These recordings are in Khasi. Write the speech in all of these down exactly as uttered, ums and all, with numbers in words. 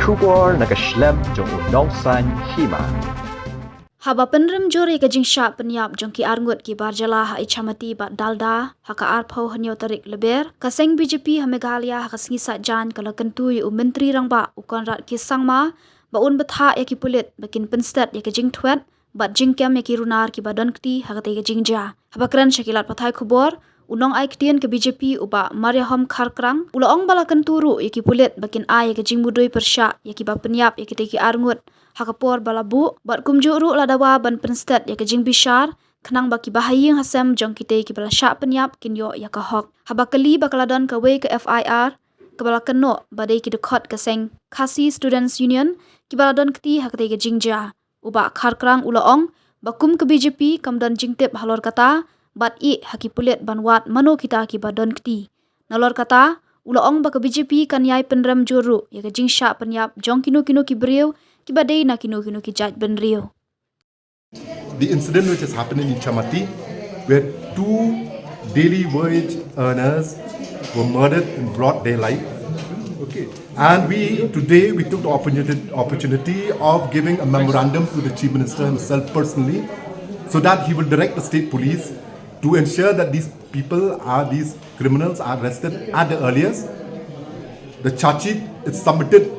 Khubor na ka shlem jong u nongsan hima. Haba pynrem jur ïa ka jingshah pynïap jong ki arngut ki bar jylla ha Ichamati bad Dalda ha ka arphew hynñiew tarik Lber, ka seng B J P ha Meghalaya ha ka sngi Saitjaiñ ka la kyntu ïa u Myntri Rangbah u Conrad K Sangma ba un bthah ïa ki pulit ba kin pynstet ïa ka jingthwet bad jingkem ïa ki runar kiba don kti ha katei ka jingjia. Haba kren sha ki lad pathai khubor, u nongai ktien ka B J P u Bah Mariahom Kharkrang u la ong ba la kyntu ruh ïa ki pulit ba kin ai ïa ka jingmudui pyrshah ïa kiba pynïap ïa kitei ki arngut ha ka por ba la buh, bad kumjuh ruh la dawa ban pynstet ïa ka jingbishar khnang ba kiba ha ïing ha sem jong kitei kiba la shah pynïap kin ïoh ïa ka hok. Haba kylli ba ka la don kawei ka F I R kaba la kynnoh ba dei ki dkhot ka seng Khasi Students Union kiba la don kti ha katei ka jingjia, u Bah Kharkrang u la ong ba kum ka B J P kam don jingtip halor kata bad ïeh ha ki pulit ban wad mano kita kiba don kti. Nalor kata, u la ong ba ka B J P kan ïai pynrem jur ruh ïa ka jingshah pynïap jong kino kino ki briew kiba dei na kino kino ki jaitbynriew. The incident which has happened in Ichamati, where two daily wage earners were murdered in broad daylight. Okay. And we, today, we took the opportunity, opportunity of giving a memorandum to the Chief Minister himself personally, so that he will direct the state police to ensure that these people are, these criminals are arrested at the earliest. The charge sheet is submitted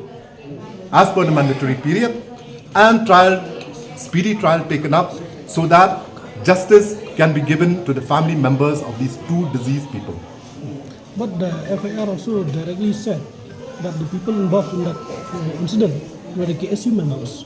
as per the mandatory period and trial, speedy trial taken up so that justice can be given to the family members of these two deceased people. But the F I R also directly said that the people involved in that uh, incident were the K S U members.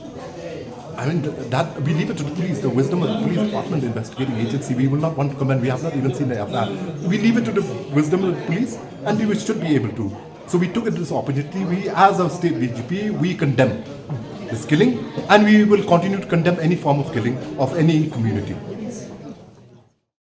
I mean, th- that we leave it to the police, the wisdom of the police department, the investigating agency. We will not want to comment. We have not even seen the F I R. We leave it to the wisdom of the police, and we should be able to. So we took it this opportunity. We, as a state D G P, we condemn this killing, and we will continue to condemn any form of killing of any community.